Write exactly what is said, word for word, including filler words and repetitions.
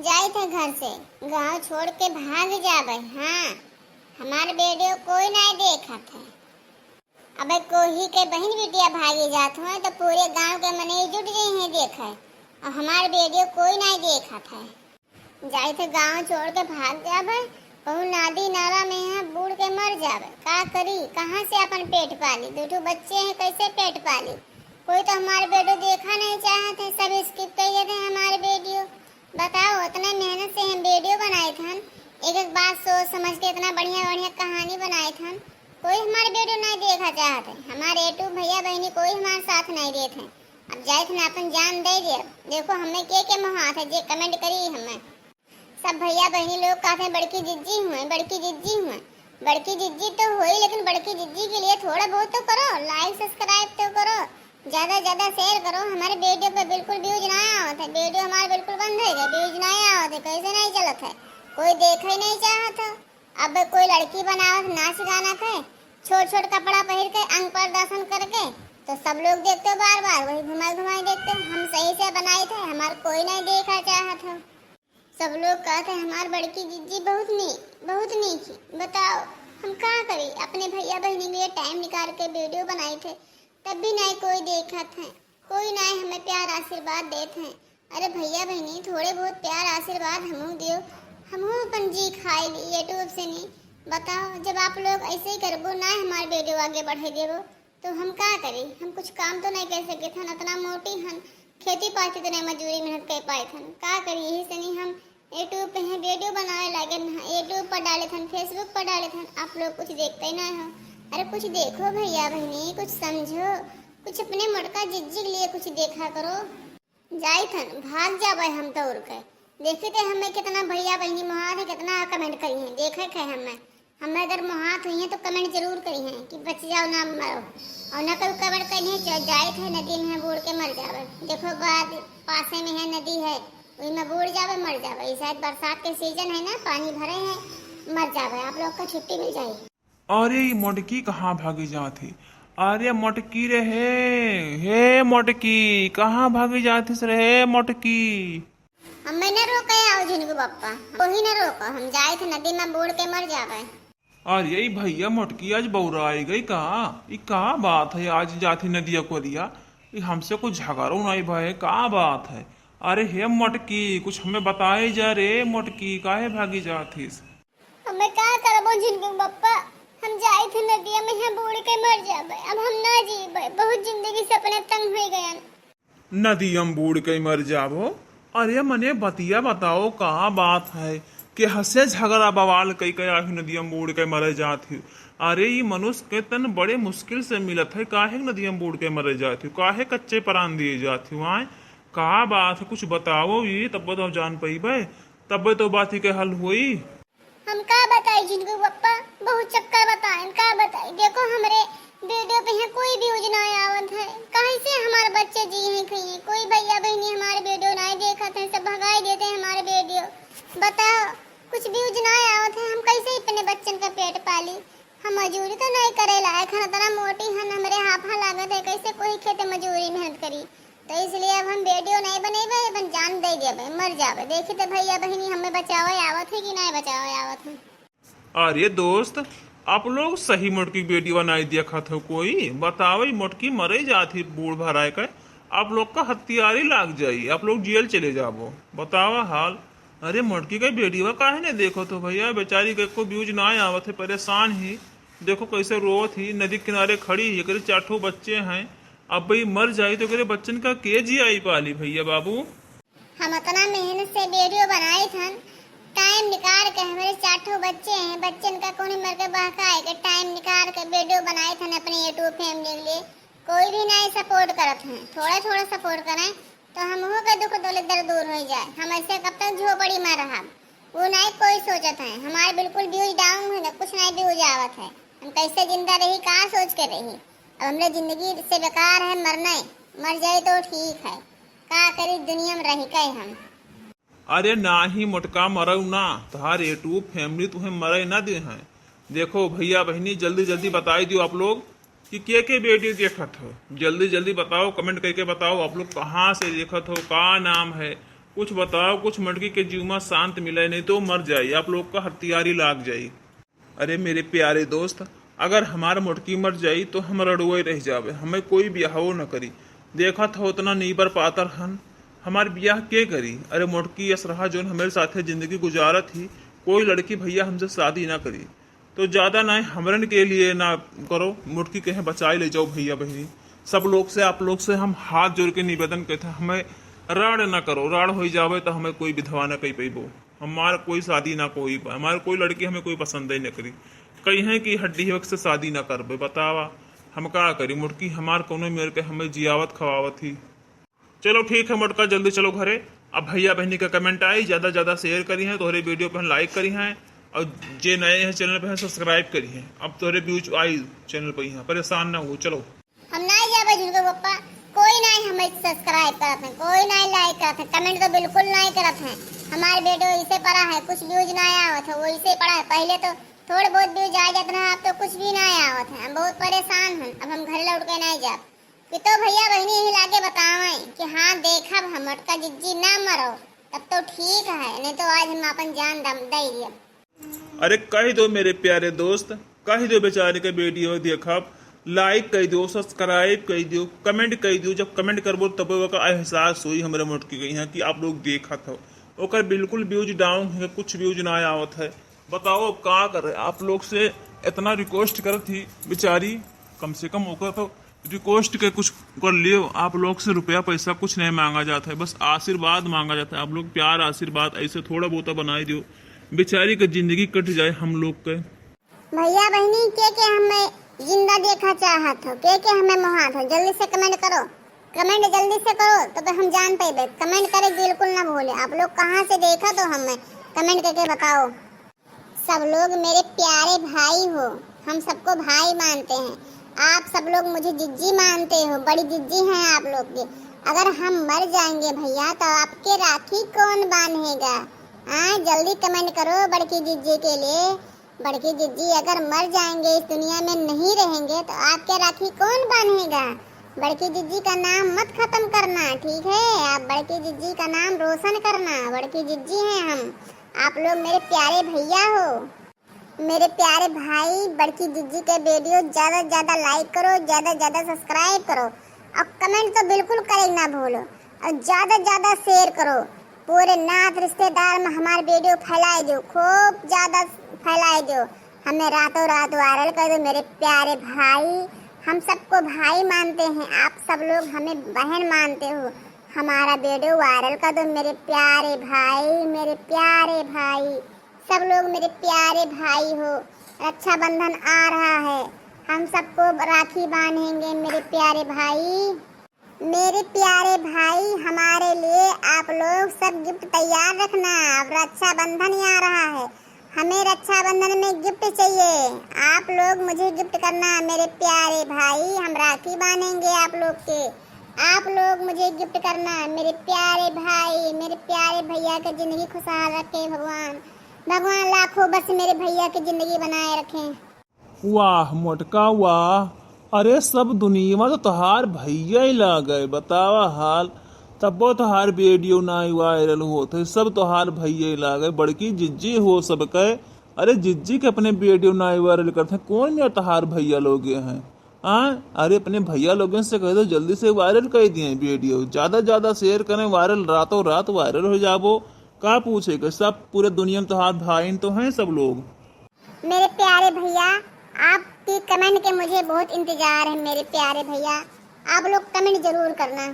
जाइत है घर से, गाँव छोड़ के भाग जाबे। हाँ, हमार वीडियो कोई नाय देखत है। अबे कोही के बहिन बिटिया भागी जात हुए तो पूरे गाँव के मनई जुट जइहें देखे, और हमार वीडियो कोई नाय देखत है। जाइत है गाँव छोड़ के भाग जाबे, कहूँ नदी नाला में यहाँ बूड़ के मर जाबे। का करी, कहाँ से अपन पेट पाली? दो ठो बच्चे हैं, कैसे पेट पाली? कोई तो हमार वीडियो देखा नहीं चाहत है, सब स्किप कर देते हैं हमार वीडियो। बताओ, इतना मेहनत से हम वीडियो बनाइत हन, एक एक बात सोच समझ के इतना बढ़िया बढ़िया कहानी बनाइत हन, कोई हमार वीडियो नहीं देखा चाहत है। हमारे YouTube भैया बहनी कोई हमारे साथ नहीं देत है। अब जाइत हन अपन जान दे दे। देखो हमें के के मोहात है जे कमेंट करी हमें। सब भैया बहनी लोग कहते हैं बड़की जिज्जी हुए, बड़की जिज्जी हुए। बड़की जिज्जी तो हुई, लेकिन बड़की जिज्जी के लिए थोड़ा बहुत तो करो, लाइक सब्सक्राइब तो करो, ज्यादा ज्यादा शेयर करो। हमारे वीडियो पे बिल्कुल व्यूज ना आवत है, वीडियो हमारे बिल्कुल बंद है, व्यूज नहीं आवत है, कैसे नहीं चलत है, कोई देखे ही नहीं चाहत है। अब कोई लड़की बनावत नाच गाना के, छोट छोट कपड़ा पहिर के अंग प्रदर्शन करके, तो सब लोग देखते बार बार वही घुमाई घुमाई देखते। हम सही से बनाइत है, हमार कोई नहीं देखा चाहत है। सब लोग कहत है हमार बड़की जिज्जी बहुत नीक, बहुत नीक ही। बताओ हम का करी, अपने भैया बहनी के लिए टाइम निकाल के वीडियो बनाइत है, तब भी नहीं कोई देखत है, कोई नहीं हमें प्यार आशीर्वाद देत है। अरे भैया बहनी, थोड़े बहुत प्यार आशीर्वाद हमहू दियो, हमहू अपन जी खाए ली YouTube से नहीं। बताओ, जब आप लोग ऐसे ही करबो, ना हमार वीडियो आगे बढ़े देबो, तो हम का करी? हम कुछ काम तो नहीं कर सके थन, इतना मोटी हन, खेती पाती तो नहीं मजूरी मेहनत कर पाए थन, का करी? यही से नहीं हम YouTube पे हैं, वीडियो बनावे लागे न, YouTube पर डाले थन, Facebook पर डाले थन, आप लोग कुछ देखते ही नहीं हो। अरे कुछ देखो भैया बहनी, कुछ समझो, कुछ अपने मोटका जिज्जी के लिए कुछ देखा करो। जाइत हन, भाग जाबे हम दौड़ के। देखी थे हमें कितना भैया बहनी मोहात है, कितना कमेंट करी हैं, देखे थे हमें। हमें अगर मोहात हुई हैं तो कमेंट जरूर करी हैं कि बच जाओ ना मरो। और ना कोई कमेंट करी हैं, जा-, जाइत है नदी में बूड़ के मर जाबे। देखो बात पासे में है, नदी है, वही में बूड़ जाबे, मर जाबे। ये शायद बरसात के सीजन है ना, पानी भरे हैं, मर जाबे, आप लोग का छुट्टी मिल जाई। अरे, ई मोटकी कहाँ भागी जात ही? अरे, मोटकी रे, हे, हे मोटकी, कहाँ भागी जात हिस रे, हे मोटकी? हमें न रोके आओ झिनकू बप्पा, वही न रोको, हम जाइत है नदी में बूड़ के मर जाबे। अरे, ई भैया मोटकी आज बौराई गई का? ई का बात है, आज जात ही नदिया कोरिया? ई हमसे कुछ झगड़ो नहीं भय, का बात है? अरे हे मोटकी, कुछ हमें बताए जा रे मोटकी, काहे भागी जात हिस? हमें का करबो झिनकू बप्पा, हम जाइत है नदिया में यहाँ बूड़ के मर जाबे, अब हम ना जीबे, बहुत जिंदगी से अपने तंग हो गयन। नदिया में बूड़ के मर जाबो? अरे मने बतिया बताओ, का बात है कि हंसे झगड़ा बवाल कई के आही नदिया में बूड़ के मरे जात ही? अरे ई मनुष्य के तन बड़े मुश्किल से मिलत है, काहे नदिया में बूड़ के मरे जात ही? काहे कच्चे प्राण दिए जात ही? आए का बात है, कुछ बताओ ये, तब तो हम जान पइबे, तब तो बात ही के हल होई। हम का बताई झिनकू बप्पा, बहुत चक्कर बताएं, का बताई। देखो हमरे वीडियो पे यहाँ कोई व्यूज ना आवत है, कैसे हमारे बच्चे जी हैं खाइए, कोई भैया बहनी हमारे वीडियो ना देखत है, सब भगाई देते हैं हमारे वीडियो। बताओ, कुछ व्यूज ना आवत है, हम कैसे अपने बच्चन का पेट पाली? हम मजूरी तो नहीं करे लायक हन, इतना मोटी हन, हमरे हाफा लागत है, कैसे कोई खेत मजूरी मेहनत करी? तो इसलिए अब हम वीडियो नहीं बनेबे, अपन जान दे देबे, मर जाबे। देखी तो भैया बहनी हमें बचावे आवत है कि नहीं बचावे आवत है। अरे दोस्त, आप लोग सही मोटकी वीडियो नहीं देखत हो कोई? बतावे मोटकी मरे जात ही बूड़ भराए के, आप लोग का हथियारी लाग जाई, आप लोग जेल चले जाबो। बतावा हाल। अरे मोटकी के वीडियो काहे नहीं देखत हो भैया? बेचारी के एको व्यूज ना आवत है, परेशान ही। देखो कैसे रोवत ही, नदी किनारे खड़ी ही, एकरे चार ठो बच्चे हैं। अब ई मर जाई तो एकरे बच्चन का के जियाई पाली भैया बाबू? हम इतना मेहनत से वीडियो बनाइत हन, टाइम निकाल के हमरे चार ठो बच्चे हैं, बच्चन का कोने मर के बहकाए के टाइम निकाल के वीडियो बनाइत हन अपने YouTube फैमिली के लिए। कोई भी नहीं सपोर्ट करत हैं, थोड़ा थोड़ा सपोर्ट करें तो हमहू के दुख दौलत दर्द दूर हो जाए। हम ऐसे कब तक झोपड़ी में रहब, वो नहीं कोई सोचत है। हमारे बिल्कुल व्यूज डाउन है, कुछ नहीं व्यूज आवत है, हम कैसे जिंदा रही, का सोच के रही? अब हमरे जिंदगी से बेकार है मरना, मर जाए तो ठीक है, का करी दुनिया में रह के हम। अरे नाही मोटका, मरऊ ना, तोहार YouTube फैमिली तुहे मरे ना दे हैं। देखो भैया बहनी, जल्दी जल्दी बताई दियो आप लोग कि के के वीडियो देखत हो, जल्दी जल्दी बताओ, कमेंट करके बताओ आप लोग कहाँ से देखत हो, का नाम है, कुछ बताओ, कुछ मोटकी के जीव मा शांत मिले, नहीं तो मर जाई, आप लोग का हथियारी लाग जाई। अरे मेरे प्यारे दोस्त, अगर हमार मोटकी मर जाई तो हम रड़ुए रह जावे, हमें कोई ब्याहो न करी। देखत हो उतना नीबर पातर हन, हमार ब्याह के करी? अरे मोटकी असरहा जौन हमारे साथे जिंदगी गुजारत ही, कोई लड़की भैया हमसे शादी ना करी। तो ज्यादा ना हमरन के लिए ना करो, मोटकी कहे बचाई ले जाओ भैया बहनी। सब लोग से, आप लोग से हम हाथ जोड़ के निवेदन करते हैं, हमें राड़ ना करो, राड़ हो जावे तो हमें कोई विधवा ना कही पैबो। हमार कोई शादी ना कोई बा, हमार कोई लड़की हमें कोई पसंद ही ना करी। कही है कि हड्डी हवक से शादी ना करबे, बतावा हम का करी? मोटकी हमार कौनो मेर के हमें जियावत खवावत ही। चलो ठीक है मोटका, जल्दी चलो घरे। अब भैया बहनी का कमेंट आई, ज्यादा ज्यादा शेयर करी हैं, तोहरे वीडियो पर लाइक करी हैं, और जे नए हैं चैनल पे हैं सब्सक्राइब करी हैं। अब तोहरे व्यूज आई चैनल पर, यहाँ परेशान ना हो। चलो। हम नाई जाबे झुनके पप्पा, कोई नाई हमें सब्सक्राइब करत है, कोई नाई लाइक करत है, कमेंट तो बिल्कुल नाई करत है। हमारे वीडियो इसे पड़ा है, कुछ व्यूज नाई आवत है, वो इसे पड़ा है। पहले तो थोड़े बहुत व्यूज आ जाते हैं, अब तो कुछ भी नाई आवत है। हम बहुत परेशान हैं, अब हम घर लौट के नाई जाब। कि तो भैया बहनी यही लागे बतावें कि हाँ देखब हम मोटका जिज्जी ना मरो, तब तो ठीक है, नहीं तो आज हम अपन जान दम दे दिया। अरे कह दो मेरे प्यारे दोस्त, कह दो बेचारे के वीडियो देखब, लाइक कह दो, सब्सक्राइब कह दो, कमेंट कह दो। जब कमेंट करबो तब ओका एहसास होई हमरे मोटकी के यहाँ कि आप लोग देखत हो। ओकर बिल्कुल व्यूज डाउन है, कुछ व्यूज ना आवत है। बताओ अब का करे, आप लोग से इतना रिक्वेस्ट करत ही बेचारी, कम से कम ओकर तो रिक्वेस्ट के कुछ कर लियो। आप लोग से रुपया पैसा कुछ नहीं मांगा जाता है, बस आशीर्वाद मांगा जाता है। आप लोग प्यार आशीर्वाद ऐसे थोड़ा बहुत बनाई दियो, बेचारी का जिंदगी कट जाए हम लोग के। भैया बहनी के के हमें जिंदा देखा चाहत हो, के के हमें मोहात हो, जल्दी से कमेंट करो, कमेंट जल्दी से करो तो हम जान पाइबे। कमेंट करे बिल्कुल ना भूले। आप लोग कहाँ से देखा तो हमें कमेंट करके बताओ। सब लोग मेरे प्यारे भाई हो, हम सबको भाई मानते हैं। आप सब लोग मुझे जिज्जी मानते हो, बड़ी जिज्जी हैं आप लोग की। अगर हम मर जाएंगे भैया तो आपके राखी कौन बांधेगा? हाँ, जल्दी कमेंट करो बड़की जिज्जी के लिए। बड़की जिज्जी अगर मर जाएंगे, इस दुनिया में नहीं रहेंगे, तो आपके राखी कौन बांधेगा? बड़की जिज्जी का नाम मत खत्म करना, ठीक है? आप बड़की जिज्जी का नाम रोशन करना। बड़की जिज्जी हैं हम, आप लोग मेरे प्यारे भैया हो। मेरे प्यारे भाई, बड़की जिज्जी के वीडियो ज्यादा से ज्यादा लाइक करो, ज्यादा से ज्यादा सब्सक्राइब करो, और कमेंट तो बिल्कुल करे ना भूलो, और ज्यादा से ज्यादा शेयर करो। पूरे नात रिश्तेदार में हमार वीडियो फैलाए दो, खूब ज्यादा फैलाए दो। हमें रातों रात वायरल कर दो मेरे प्यारे भाई। हम सबको भाई मानते हैं, आप सब लोग हमें बहन मानते हो। हमारा वीडियो वायरल कर दो मेरे प्यारे भाई, मेरे प्यारे भाई। सब लोग मेरे प्यारे भाई हो। रक्षाबंधन आ रहा है, हम सबको राखी बांधेंगे मेरे प्यारे भाई। मेरे प्यारे भाई, हमारे लिए आप लोग सब गिफ्ट तैयार रखना। अब रक्षाबंधन ही आ रहा है, हमें रक्षाबंधन में गिफ्ट चाहिए। आप लोग मुझे गिफ्ट करना मेरे प्यारे भाई, हम राखी बांधेंगे आप लोग के। आप लोग मुझे गिफ्ट करना मेरे प्यारे भाई, मेरे प्यारे भैया के जिंदगी खुशहाल रखे भगवान। भगवान लाखों बरस मेरे भैया की जिंदगी बनाए रखें। वाह मोटका वाह, अरे सब दुनिया में तो तोहार भैया ही लागे, बतावा हाल। तब्बो तोहार वीडियो नाई वायरल होत है, सब तोहार भैया ही लागे, बड़की जिज्जी हो सबके। अरे जिज्जी के अपने वीडियो नाई वायरल करते हैं, कौन यार तोहार भैया लोगे हैं? हाँ, अरे अपने भैया लोगों से कह दो जल्दी से वायरल कर दिए वीडियो, ज्यादा ज्यादा शेयर करें, वायरल रातों रात वायरल हो जाबो। का पूछे के, सब पूरे दुनिया में तोहार भाई तो हैं सब लोग। मेरे प्यारे भैया, आपकी कमेंट के मुझे बहुत इंतजार है मेरे प्यारे भैया, आप लोग कमेंट जरूर करना।